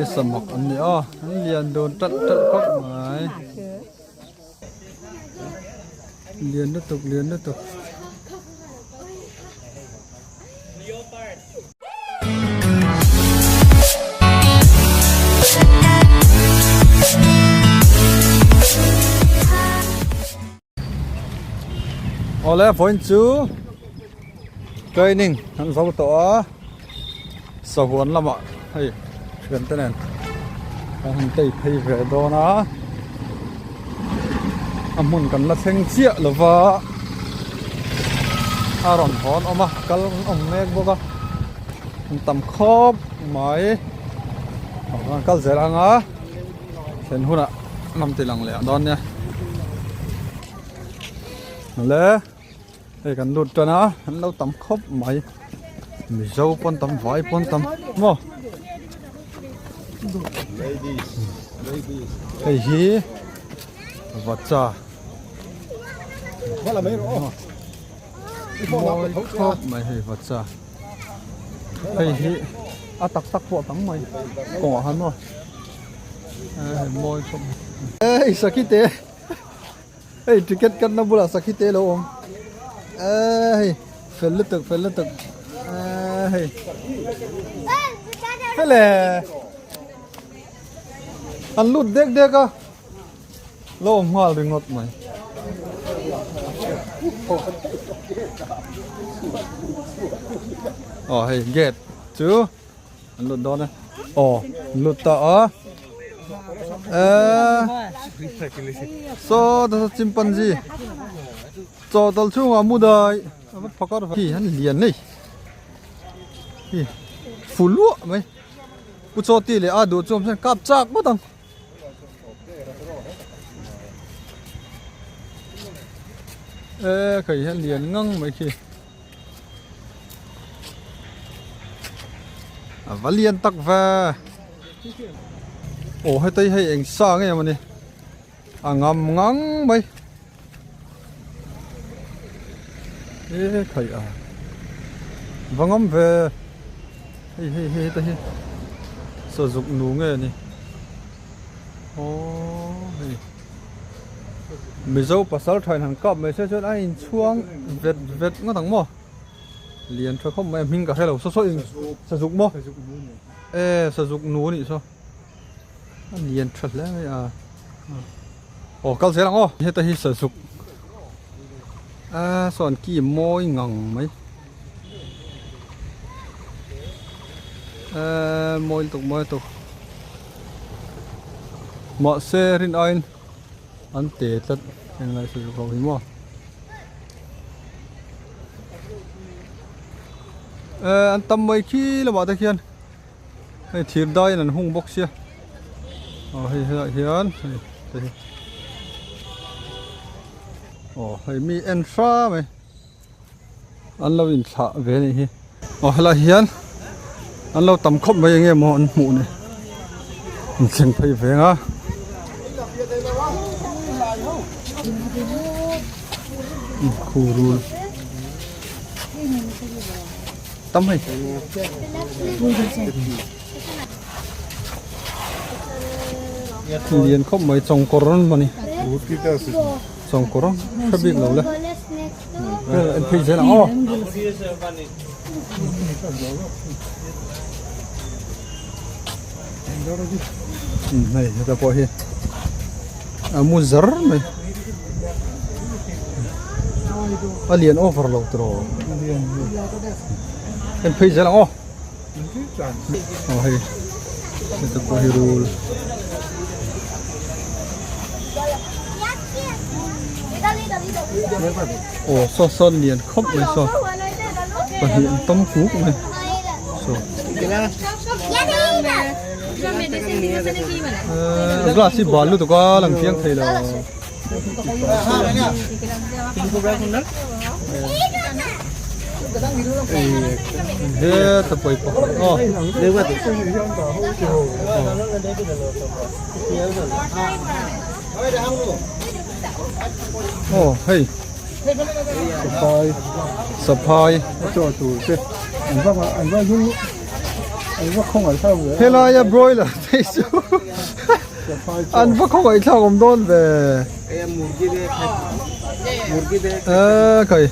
Hei samak an ni a, an lian dun ṭalh ṭalh khawp mai. Lian lutuk lian lutuk. Awle vawiin chu training an zo tawh a sahuan lamah hei thian te nen kan han tei phei ve dawn a a hmun kan la thleng chiah lo va a rawn hawn awm a kal an awm mek bawk a an tam khawp mai a kal zel ang a. Thlen hunah lam ti lang leh dawn nia. Le hei kan lut tan a an lo tam khawp mai Mizo pawn tam vai pawn tam maw hei hi vacha mawi khawp mai hei vacha hei hi a tak tak pawh a tam mai kawngah khan maw. Mawi khawp mai. Hei sakhi te hei ticket cut na bulah sakhi te lo awm hei fel lutuk fel lutuk hei hele an lut dek dek a lo awm nghal ringawt mai. Aw hei gate chu. An lut dawn e. Aw, an lut ta a. Eee. Saw ta chimpanzee. Chaw tal chhungah mu dai. A va phakar hi an lian nei. Hi fu luah mai. Pu chaw ti leh a duh chu awm hian kap chak ngawt ang. Eee khai hian lian ngang mai khi. A va lian tak ve aw hetei hei eng sa nge mawni a ngam ngang mai e khai a va ngam ve hei hei hei heta hi sazuk nu nge ni aw hei. Mizo pasal thain han kap mai se chuan a inchhuang vet vet ngawt ang maw lian tha khawp mai a hming ka hre lo saw saw in sazuk maw e sazuk nu anih saw a lian tha hle mai a aw kal zel ang aw heta hi sazuk a saw an ki mawi ngang mai e mawi lutuk mawi lutuk. Mahse rin aiin an te tlat englai sawi ho hi maw. Eh an tam mai khi lamah te khian hei thir daiin an hung bawk sia aw hei helaiah hian hei te hi aw hei mi en hram e. An lo inthlah ve anih hi. Aw helai hian an lo tam khawp mai enge maw an hmuh ni. An thleng phei veng a. Khurul tam hei. Lian khawp mai chawngkawr an mawni. Chawngkawr hre bik lo le. En phei zel ang aw. Hei heta pawh hi a mu zar mai. A lian over lo tiraw. En phei zel ang aw. Aw hei heta pawh hi rul aw saw sawn lian khawp mai saw pahnih an tam kuk mai saw glass hi bal lutuk a lang chiang thei lo. He ta pawih pakhat aw. Aw hei saphai saphai a chaw tur te an va an va Helaia broiler te hi chu an va khawngaih thlak awm dawn ve. Eee kai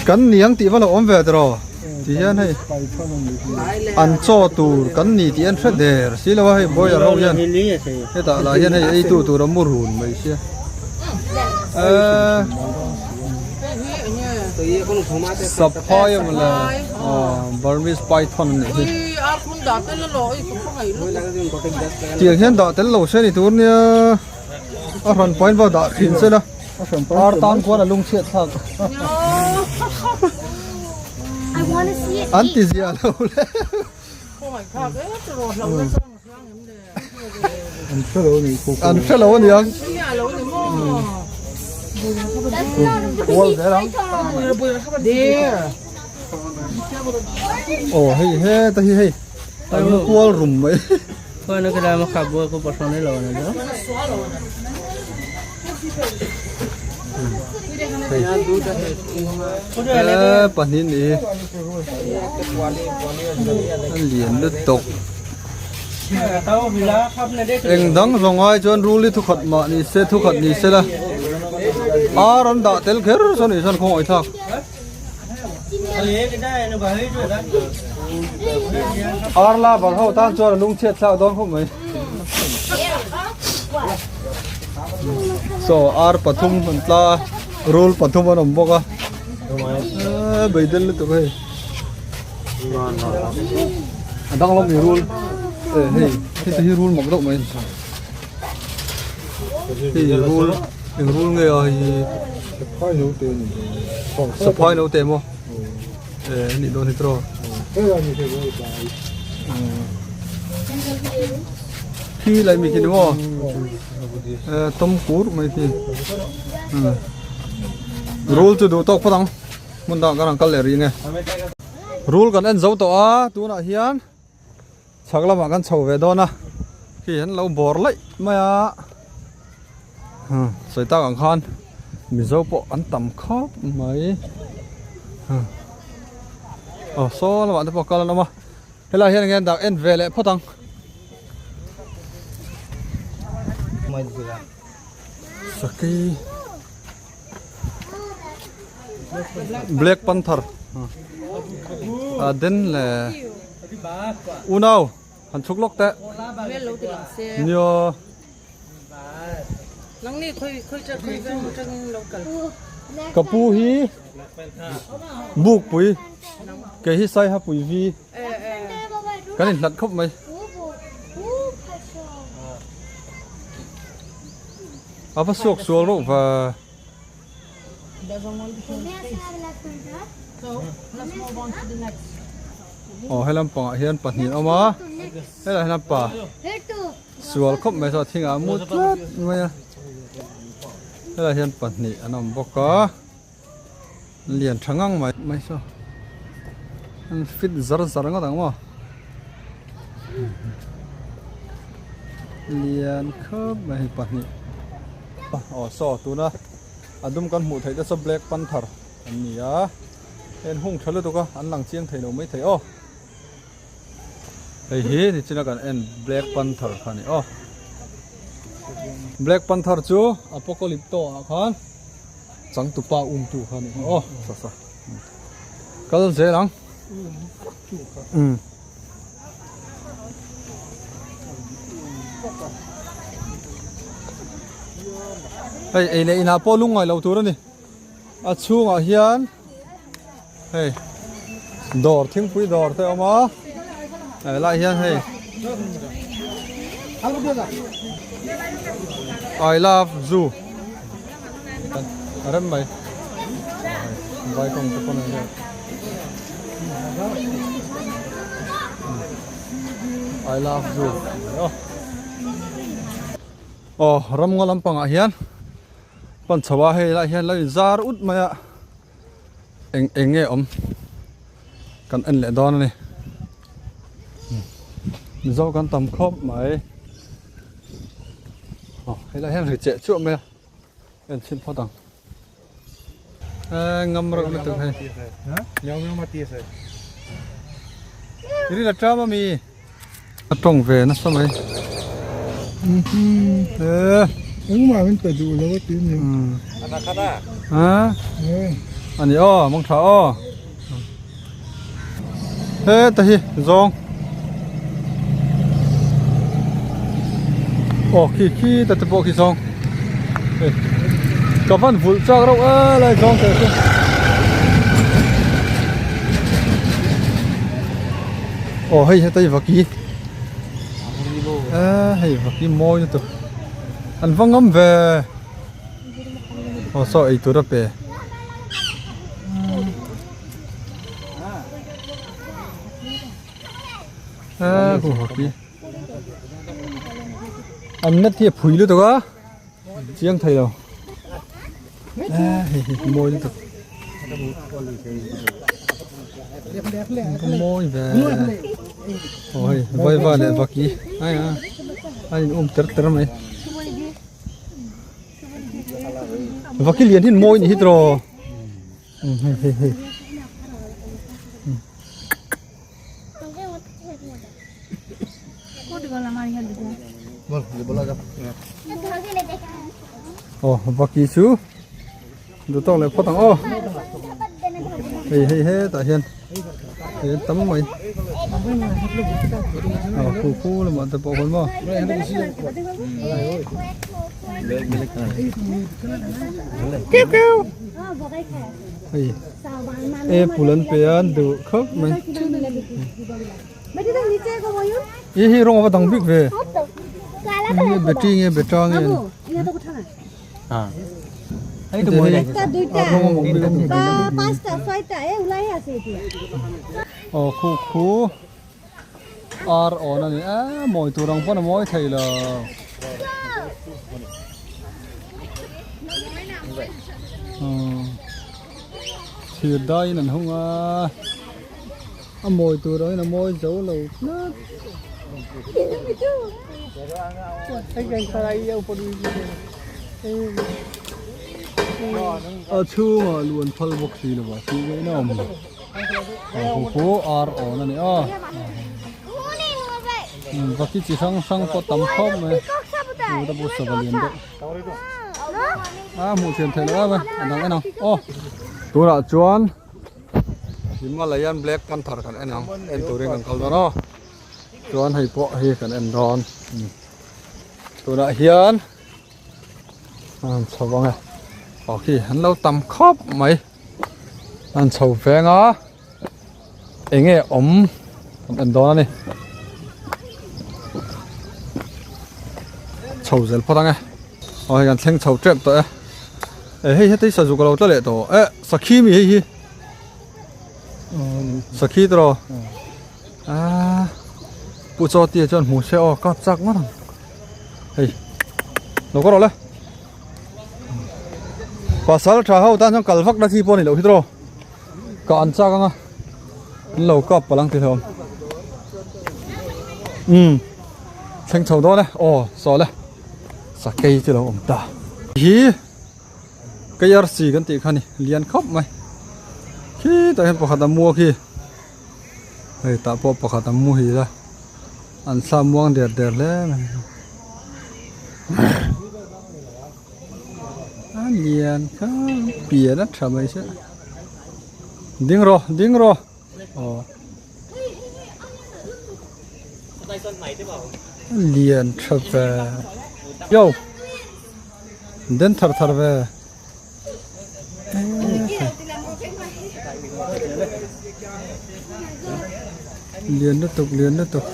kan niang tih va lo awm ve tiraw ti hian hei an chaw tur kan ni tih an hre der si lo a hei broiler ho hian hetah lah hian hei eitu tur a mu run mai sia eee. Saphai a mawle aw Burmese python a nih hi tiang hian dah tel lo se ni tur nia a hran pahin va dah thin se la ar tan khuan a lung chhiat thlak an ti zia lo le An hre lo a niang. Kual zel ang. Aw hei heta hi hei an kual rum mai. Hei pahnih ni a lian lutuk. Eng dang zawng ai chuan rul hi thukhat mah ni se thukhat ni se la ar an dah tel kher saw ni chuan khawngaih thlak. Ar la bar ho tan chuan a lung chhiat thlak dawn khawp mai. Saw ar pathum an tla a rul pathum an awm bawk a beidel lutuk hei. A dang lawm ni rul eh hei hei te hi rul mak deuh mai a ni hei rul eng rul nge a hei hi saphai note a ni saphai note maw eh a nih dawn hi tiraw khi lai mi khi ni maw eh tawm kur mai khi rul chu duh tawk phawt ang. Hmun dangah kan rawn kal leh rih nge. Rul kan en zo tawh a, tunah hian chhak lamah kan chho ve dawn a, khi an lo bawr laih mai a, sawi tak ang khan Mizo pawh an tam khawp mai, aw saw lamah te pawh kal an awm a, helaiah hian enge an dah en ve leh phawt ang. Sakei. Black Panther a den le unau han chhuk lawk teh nia ka pu hi bukpui kei hi saiha pui vi kan inhlat khawp mai. A va suak sual reuh va. Aw he lampangah hian pahnih an awm a, helaiah hian pa sual khawp mai saw thingah a mu tlat mai a, helaiah hian pahnih an awm bawk a, lian tha ngang mai mai saw an fit zar zar ngawt ang maw lian khawp mai hei pahnih aw saw tuna a dum kan hmuh theih te saw black panther an ni a hei an hung tha lutuk a an lang chiang thei lo mai thei aw hei hi nichina kan en black panther kha a ni aw black panther chu apocalypto ah khan changtupa umtu kha a ni aw sa sa kal zel ang um hei ei leh inah pawh lungngai lo tur a ni a chhungah hian hei dawr thingpui dawr te a awm a helaiah hian hei I love zoo a rem mai vai kawng te pawn an ziak I love zoo aw ramngaw lampangah hian pan chho a hei lai hian lo in zar ut mai a eng eng nge awm kan en leh dawn a ni mizo kan tam khawp mai aw hei lai hian ri cheh chuah mai a en chhin phawt ang eh ngam reuh lutuk hei. I ri la ṭam a mi? A tawng ve nasa mai. E. Engmah min pe duh lo a ti ni. A. Ani aw, mang tha aw. He ta hi zawng. Aw khi khi ta te pawh khi zawng. Ka van vulh chak reuh e lai zawng te chu. Aw hei heta hi vaki e hei vaki mawi lutuk an va ngam ve aw saw ei tur a pe e khu vaki an net hi a phui lutuk a. Chiang thei lo. Hei hi mawi lutuk. Mawi ve. Aw hei vaiva leh vaki ai a a in um ter ter mai. Vaki lian hi mawi ni hi tiraw. Hei hei hei. Aw vaki chu duh tawk leh phawt ang aw hei hei hetah hian hei an tam mai aw khu khu lamah te pawh hawn maw hei apple an pe a an duh khawp mai. Hi hi rawng a va dang bik ve nge battery nge beta nge aw khu khu ar awn a ni a mawi tur ang pawn a mawi thei lo thir daiin an hung a. A mawi tur angin a mawi zo lo tlat. A chhungah luan phal bawk si lo va tih ngaihna awm lo. A hu hu ar awn a ni a. Vaki chi hrang hrang pawh tam khawp mai. Chu ta pawh sava lian deuh. A hmuh thiam theih loh em a, a dang en ang. Aw tunah chuan. Himalayan Black Panther kan en ang en turin kan kal dawn aw chuan hei pawh hi kan en dawn tunah hian an chho ang e aw khi an lo tam khawp mai an chho veng a eng nge awm kan en dawn a ni chho zel phawt ang e aw hei kan thleng chho tep tawh e. Eh hei heti sazuk alo tla leh tawh eh sakhi mi hei hi sakhi tawh ah pu chaw tia chuan hmu se aw kap chak ngawt ang hei lo ka rawh le pasal tha ho tan chuan kal vak na chi pawh ni loh hi tawh ka an chak anga an lo kap palang ti hlawm um thleng chho dawn e aw saw le. Sakei chu lo awm ta. Hi KRC kan tih kha ni lian khawp mai. Khi tah hian pakhat a mua khi. Hei tah pawh pakhat a mu hi la. An thla muang der der hle mai. A lian kha pian a tha mai se. Ding rawh ding rawh. Aw. Lian tha ve. Yo. Den thar thar ve. Lian lutuk lian lutuk.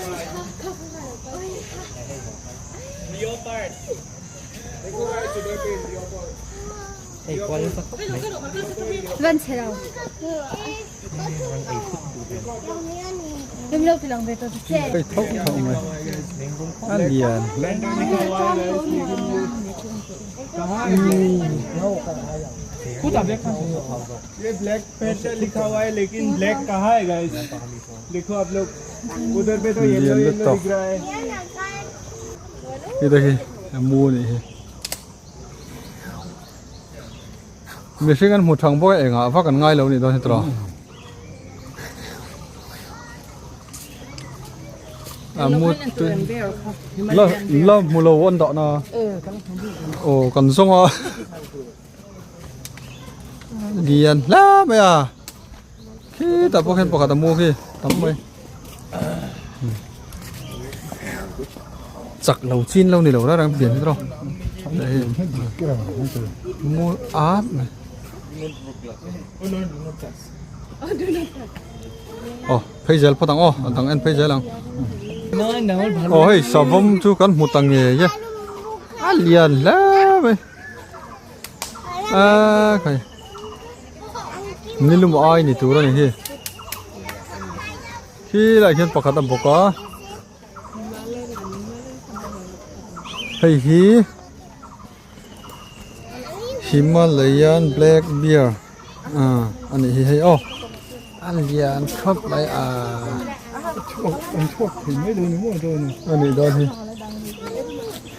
Hei thauh thauh mai a lian hle lian lutuk heta hi a mu a nih hi. Mihring an hmu thang bawk a engah vak an ngai lo a nih dawn hi tawh. A mut tui la la hmu lo an dah na aw kan zawng a lian hle mai a khitah pawh khian pakhat a mu khi tam mai chak lo chin lo ni lo reng reng pian hi tawh mu at mai. Aw phei zel phawt ang aw a dang en phei zel ang aw hei savawm chu kan hmu ta ngei e a lian hle mai a khai nilum ai ni tur a ni hi khi lai hian pakhat a bawk a hei hi. Himalayan black bear ah a nih hi hei aw a lian khawp mai a a nih dawn hi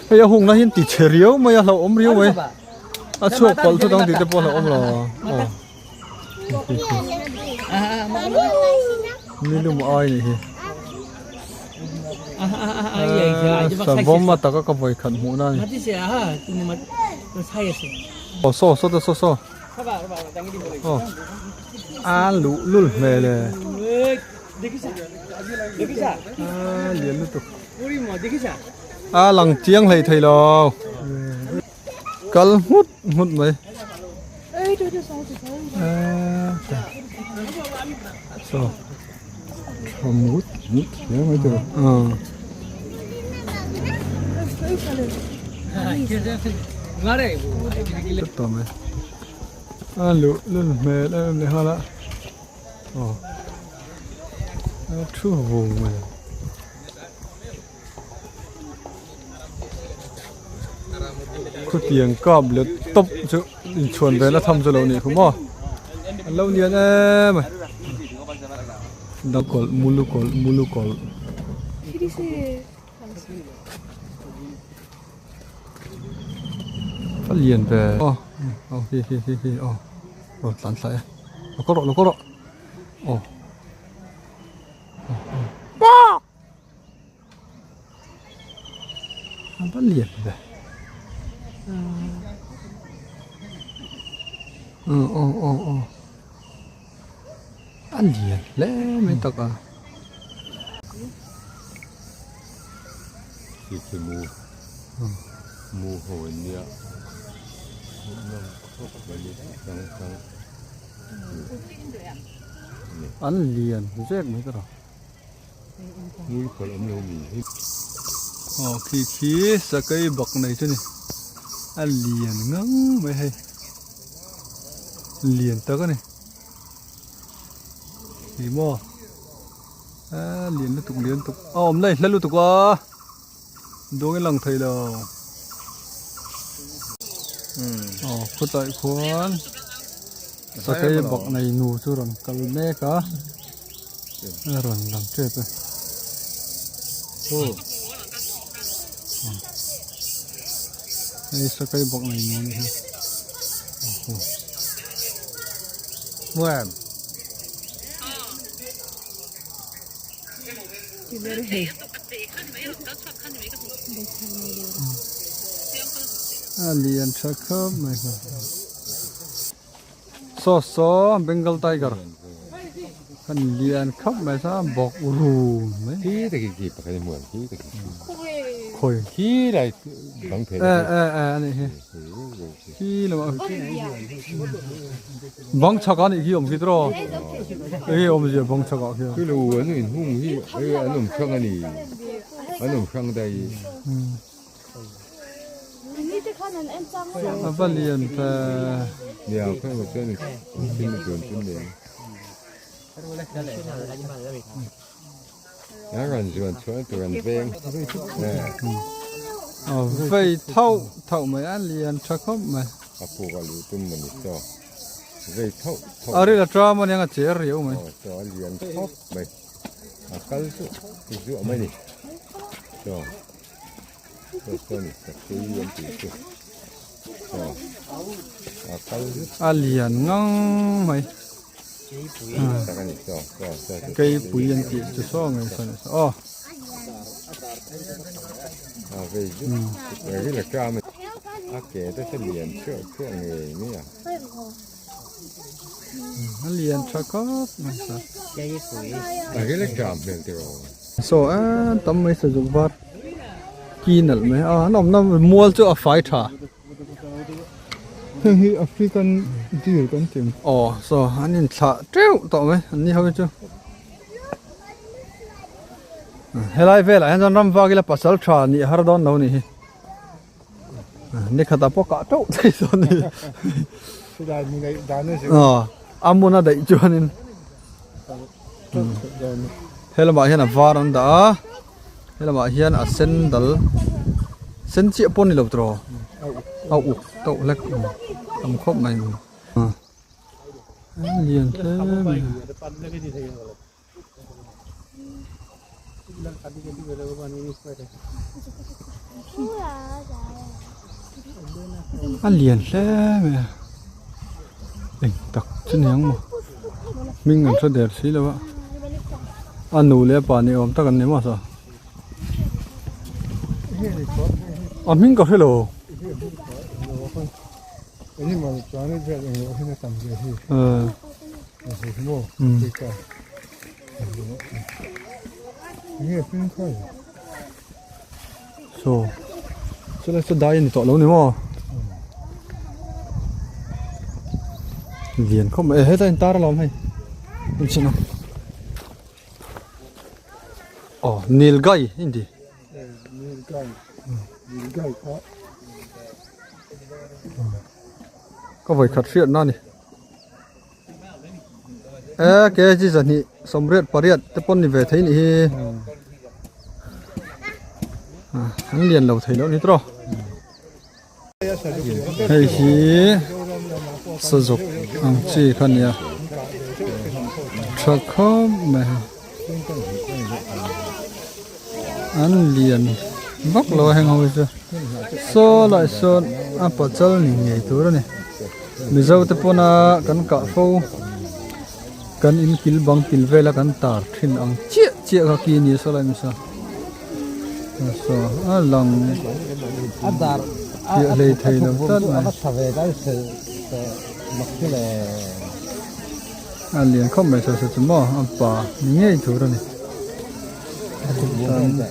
hei a hungna hi an ti chhe riau mai a hlauhawm riau mai a chhuak palh chu dang tih te pawh a hlauhawm lo aw nilum ai nih hi savawm a taka ka vawi khat hmuh na a ni aw saw saw te saw saw aw a luh lul hmel e a lian lutuk a lang chiang hlei thei lo. Kal nghut nghut mai. Saw. Tha ngut ngut hle mai tur. Tawh mai. A luh lul hmel em em leh nghal a. Aw. A thu vung mai. Khutiang kap let tawp chu inchhuan ve na tham chu lo nih khu maw an lo lian em a dakawlh mulu kawlh mulu kawlh a lian ve aw aw hi hi hi hi aw rawn tlan thla e lo kawr rawh lo kawr rawh aw. A va lian ve aw aw aw aw a lian hle mai tak a. Khi khi mu mu ho an nia hmuhnawm khawp mai hrang hrang. An lian zek mai ka rawh. Ngul kawlh awm lo mi hi. Aw khi khi sakei bak nei chu ni. A lian ngang mai hei. Lian tak a ni. Ni maw? A lian lutuk lian lutuk. A awm lai hla lutuk a. Dawng in lang thei lo. Aw khawtlai khuan sakei bak nei nu chu rawn kal mek a a rawn lang tep e. Hei sakei bak nei nu a nih hi. A lian tha khawp mai kha saw saw bengal tiger khan lian khawp mai sa bawk rum mai khi ta khi khi pakhat muan khi ta khi khawi khi lai bang thei e e e ani hi khi lamah bang chhak a nih khi awm khi tawh enge awmzia bang chhak ah khian chu lo an in hung hi hei an awm hrang a ni an awm hrang daih a va lian ve nia khawi emaw chuan in thil a chuan chu nen a rawn zuan chhuah tur an veng vei thauh thauh mai a lian tha khawp mai a puk a luh tum a ni chaw vei thauh thauh a ril a tram aniang a cher riau mai aw chaw a lian khawp mai a kal chu zuah mai ni chaw chaw chaw ni ka tui an tih chu chaw a kal a lian ngang mai Keipui an tih chu saw ngei saw ni saw aw. A vei zuk zuk mai hi la tram a a ke te chu lian theuh theuh ngei mai a. A lian tha khawp mai sa. A hi la tram hmel tiraw. Saw em tam mai sazuk var ki nalh mai a an awmna mual chu a fai tha. Heng hi African deer kan ti ang. Aw saw an inthlah teuh tawh mai an ni ho hi chu. Helai velah hian chuan ram vak ila pasal tha nih a har dawn lo nih hi. Nikhatah pawh kah teuh thei dawn a ni. Aw a hmun a daih chuanin he lamah hian a var an dah a he lamah hian a sen dal sen chiah pawh a ni lo tawh a uk teuh hlek tam khawp mai. Lian hle mai. A lian hle mai a eng tak chu ni ang maw hming an hre der si lo a a nu leh a pa ni awm tak an ni maw saw a hming ka hre lo. Saw chulai chu dai a ni tawh lo ni maw lian khawp mai e hetah in tar alawm hei inchhin ang aw nilgai a inti. Ka vawikhat hriatna a ni. E kg zahnih sawmriat pariat te pawn ni ve thei nih hi an lian lo thei loh ni tawh hei hi sazuk ang chi kha a nia tha khawp mai hei an lian vak lo a heng ho hi chu saw lai sawn a pachal ni ngei tur a ni. Mizo te pawna kan kah fo kan in kil bang kil vela kan tar thin ang chiah chiah kha ki ni saw lai misa saw a lang piah hlei thei lo tlat mai a lian khawp mai saw saw chu maw a pa ni ngei tur a ni tam khawp mai.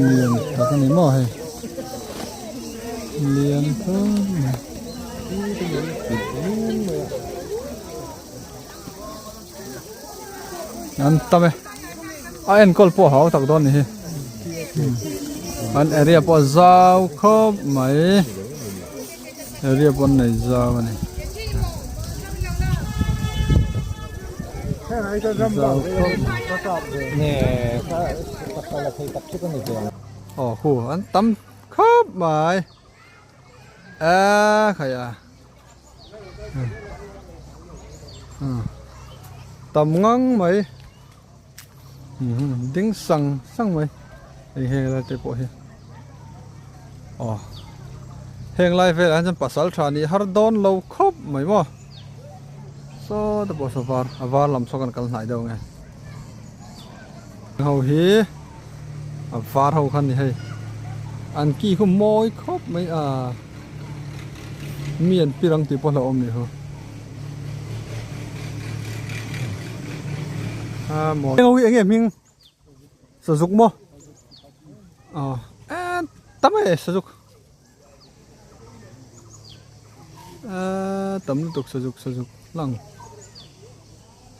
Lian tak a ni maw hei lian khawp mai an tam e a enkawl pawh a hau tak dawn ni hi an area pawh a zau khawp mai area pawh an nei zau a ni zau khawp mai aw hu an tam khawp mai a khai a. Tam ngang mai ding sang sang mai hei heng lai te pawh hi aw heng lai velah hian chuan pasal tha nih har dawn lo khawp mai maw saw te pawh saw var a var lam saw kan kal hnai deuh ang e ho hi a var ho kha a ni hei an ki khu mawi khawp mai a. Mi an pir ang tih pawh hlauhawm nih hu. A mawi. Eng hi enge hming? Sazuk maw? Aw eh tam e sazuk. Eh tam lutuk sazuk sazuk lang.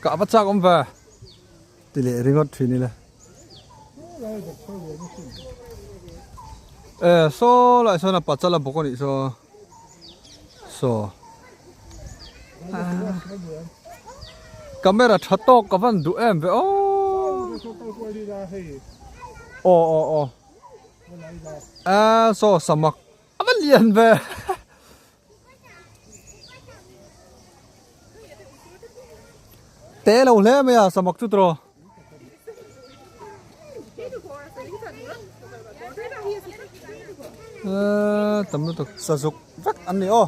Kah va chak awm ve. Ti leh ringawt thin ila. E saw lai sawn a pachal a bawk a nih saw saw camera tha tawk ka van duh em ve aw aw aw aw a saw samak a va lian ve. Te lo hle mai a samak chu tawh. Eee tam lutuk sazuk vek an ni aw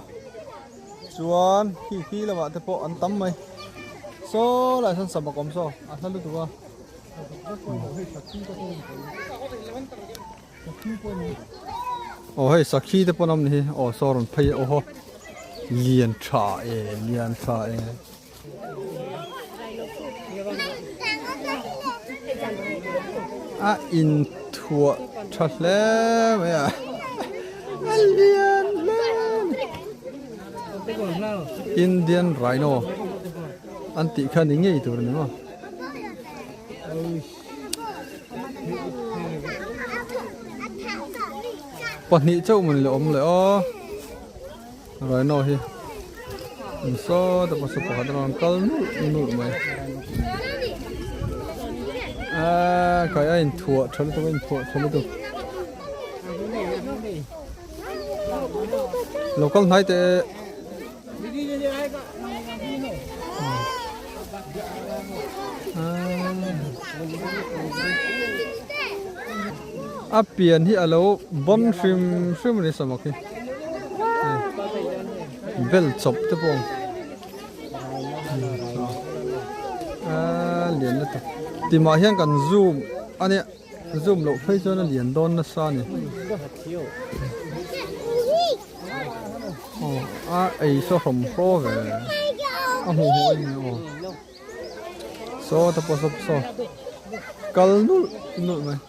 chuan khi khi lamah te pawh an tam mai saw lai sawn samak awm saw a hla lutuk a. Aw hei sakhi te pawn a awm ni hi aw saw rawn phei a aw haw lian tha e lian tha e. A inthuah tha hle mai a a lian hle Indian Rhino an tih kha ni ngei tur a ni maw. Pahnih chauh mawni le awm leh aw Rhino hi in saw te pawh saw pakhat a rawn kal nulh nulh mai aaa kai a inthuah tha lutuk a inthuah tha lutuk lo kal hnai teh. A pian hi a lo bawn hrim hrim a ni samak hi bel chawp te pawh a lian lutuk timah hian kan zoom a nia zoom loh phei chuan a lian dawn nasa a ni. Aw a ei saw hrawm hraw ve a hmuh hmuh em em aw saw te pawh saw saw kal nulh nulh mai.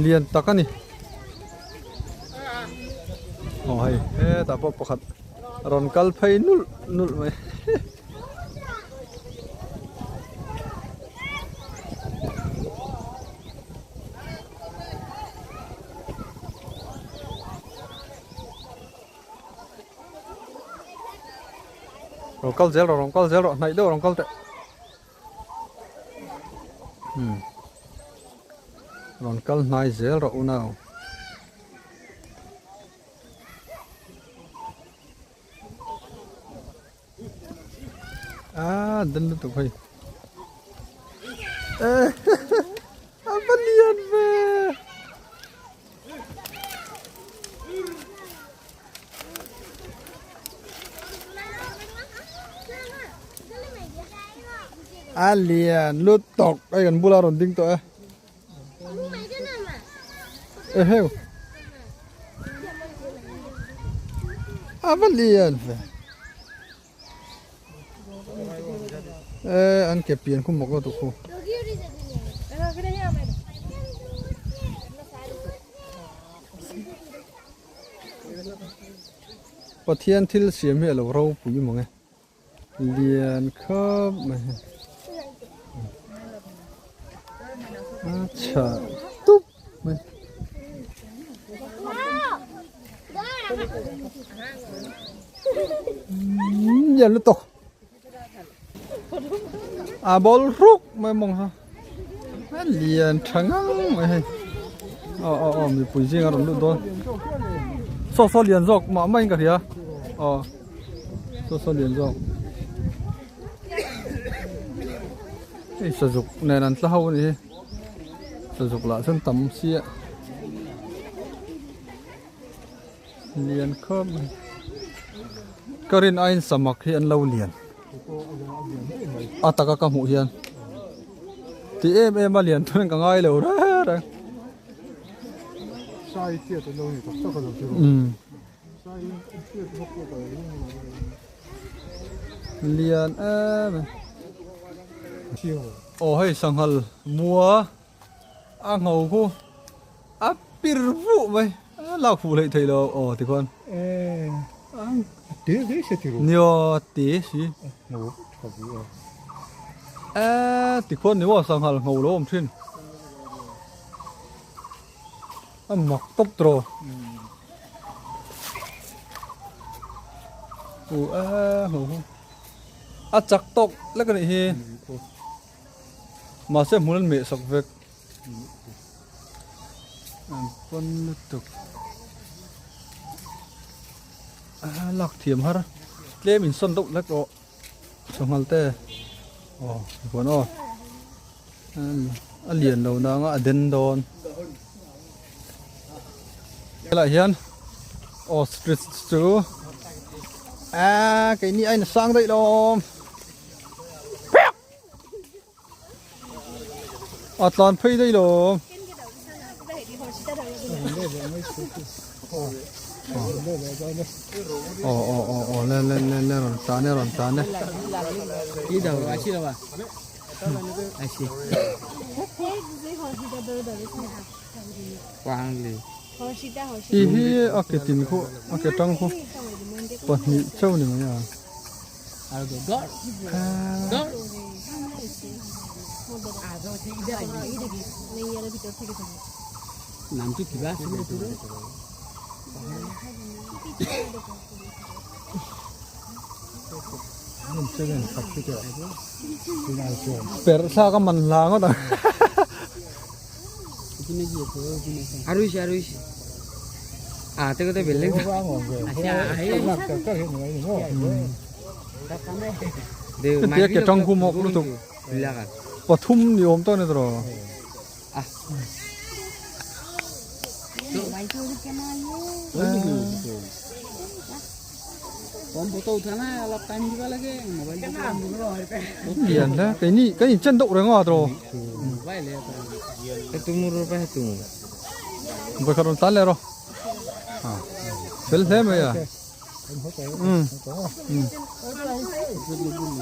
Lian tak a ni aw hei hetah pawh pakhat rawn kal phei nulh nulh mai. Rawn kal zel rawh rawn kal zel rawh hnaih deuh rawn kal teh umm rawn kal hnai zel rawh unau. Ah den lutuk hei eh a va lian ve. A lian lutuk hei kan bulah rawn ding tawh e eheu a va lian ve e an ke pian khu mawk lutuk khu. Pathian thil siam hi a lo ropui mang e lian khawp mai hi a chhah tup mai. Lian lutuk a ball ruk mai mawng ha a lian tha ngang mai hei aw aw aw mipui zinga rawn lut dawn saw saw lian zawk mah mah in ka hria aw saw saw lian zawk hei sazuk nen an tla ho a ni hi sazuk lah chuan tam sia. Lian khawp mai. Ka rin aiin samak hi an lo lian. A taka ka hmuh hian. Ti em em a lian chuan ka ngai lo reng reng. Sai chiat an lo ni tak tak a lo ti rawh. Sai chiat bawk pawh ka lo ring lo. Lian em em. Aw hei sanghal mua a ngho khu. A pir vuh mai a lak fuh hleih theih lo aw tikhuan te hle se ti ru nia te si ngho tha vi a e tikhuan ni maw sanghal ngho lo awm thin a mak tawp tawh u e ngho hu a chak tawk lek a nih hi. Mahse hmun an meh sak vek. An pawn lutuk. A lak thiam har. Tlem in sawn deuh hlek rawh. Sanghal te. Aw huan aw. A lian lo nang a a den dawn. Helaiah hian ostrich chu aaa keini a insang daih lo awm. A tlan phei daih lo. Aw aw aw aw le le le le rawn tlan e rawn tlan e. Tih hi a ke tin khu a ke tang khu pahnih chauh ni mai a. Perh thlak a man hla ngawt ang. Hetia ke tang khum awk lutuk pathum ni awm tawh a ni tawh. Lian hle keini kan inchen deuh reng a tawh. Vawikhat rawn tlan leh rawh fel hle mai a umm umm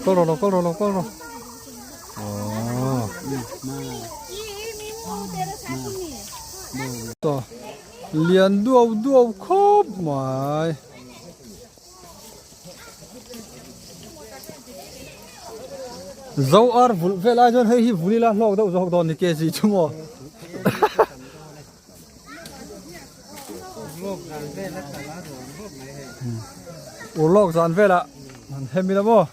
kal rawh lo kal rawh lo kal rawh aww lian duau duau khawp mai. Zo ar vulh vel ai chuan hei hi vul ila hlawk deuh zawk dawn ni kg chu maw. Urlawk zan velah an hem ila maw.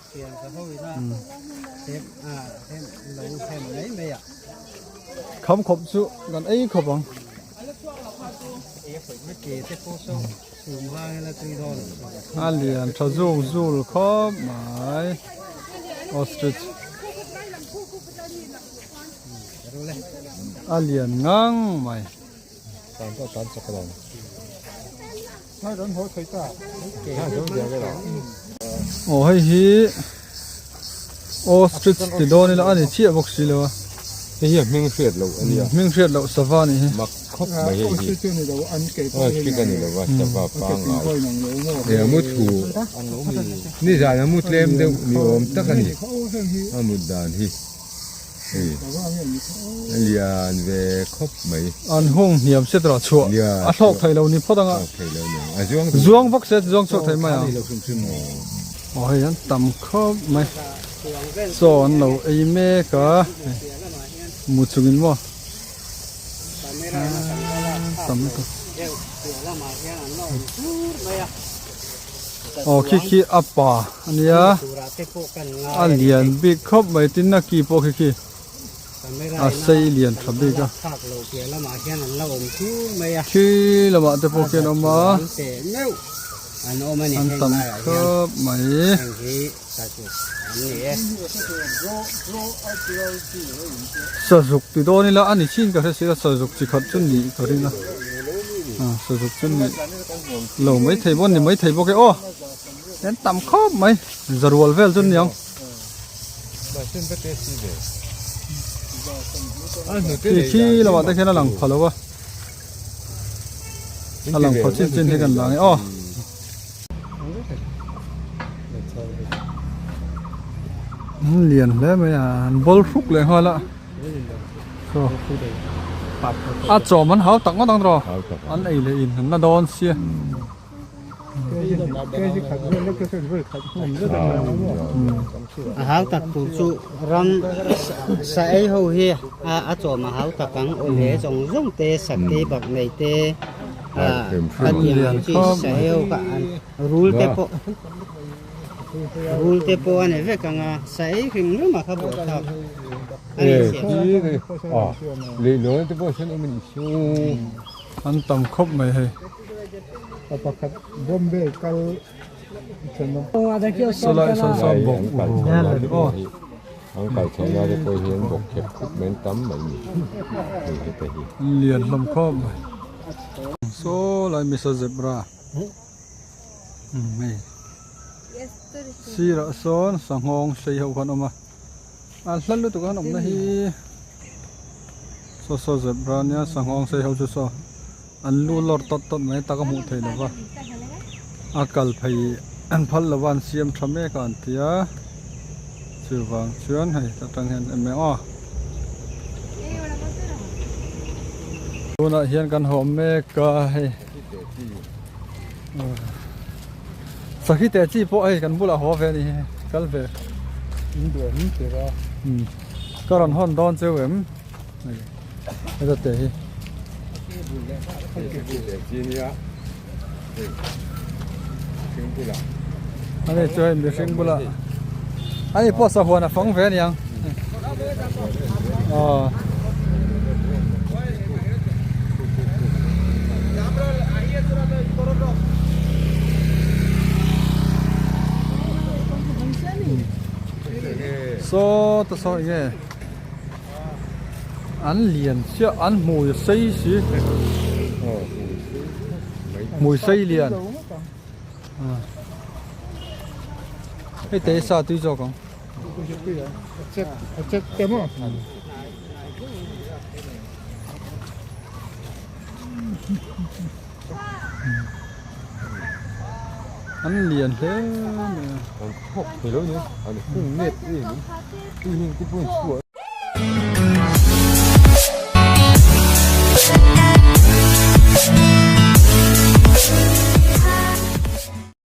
Kham khawp chu kan ei khawp ang. A lian tha zung zul khawp mai ostrich a lian ngang mai. Aw hei hi ostrich ti dawn ila a ni chiah bawk si lo a. Hei hi a hming hriat loh a nia. Hming hriat loh sava a nih hi. Mak khawp mai hei hi. Ostrich a ni lo a sava pangngai. Hei a mu thu nizan a mu tlem deuh ni awm tak a ni a mut dan hi. Hei a lian ve khawp mai. An hung hniam se tawh chhuah a thlawk thei lo ni phawt ang a. Zuang vak se zuang chhuak thei mai ang. Aw hei an tam khawp mai. Chaw an lo ei mek a mu chungin maw tam lutuk. Aw khi khi a pa a nia a lian bik khawp mai tin a ki pawh khi khi a sei lian tha bik a khi lamah te pawh khian a awm a an tam khawp mai. Sazuk ti dawn ila a ni chin ka hre si a sazuk chi khat chu nih ka ring a sazuk chu nih lo mai thei bawk ni mai thei bawk e aw an tam khawp mai zarual vel chu niang khi khi lamah te khian a lang pha lo a a lang pha chin chin hi kan lang e aw. Lian hle mai a an bawl hruk leh nghal a a chawm an hau tak ngawt ang tawh an ei leh in an la dawn sia. A hau tak tur chu ram sa ei ho hi a chawm a hau tak ang awle zawng zawng te sakei bak nei te. Rul te pawh a ni vek ang a, sa ei hrim hrim a kha buai thlak a ni sia. An tam khawp mai hei. Pakhat Bombay kal Sawlai sawn sawn bawk aw. An kal chho na te pawh hian bawk khep khup mai an tam mai ni hei heta hi. An lian hlawm khawp mai. Sawlai misa zebra hei sirah sawn sanghawng sei ho khan awm a a hla lutuk an awmna hi saw saw zebra nia sanghawng sei ho chu saw an lu lawr tawt tawt mai tak a hmuh theih lo va a kal phei an phal lo va an siam tha mek a an ti a chuvang chuan hei ta tang hian em em aw tunah hian kan haw mek a hei sakhi teh chi pawh hei kan bulah haw ve a ni hi kal ve ka rawn hawn dawn cheu em. Heta te hi. Ani chu hei mihring bulah ani pawh sahuan a fang ve aniang. Aw. Saw ta saw enge. An lian chiah an hmui sei si hmui sei lian hei te sa tui zawk ang. An lian hle mai a.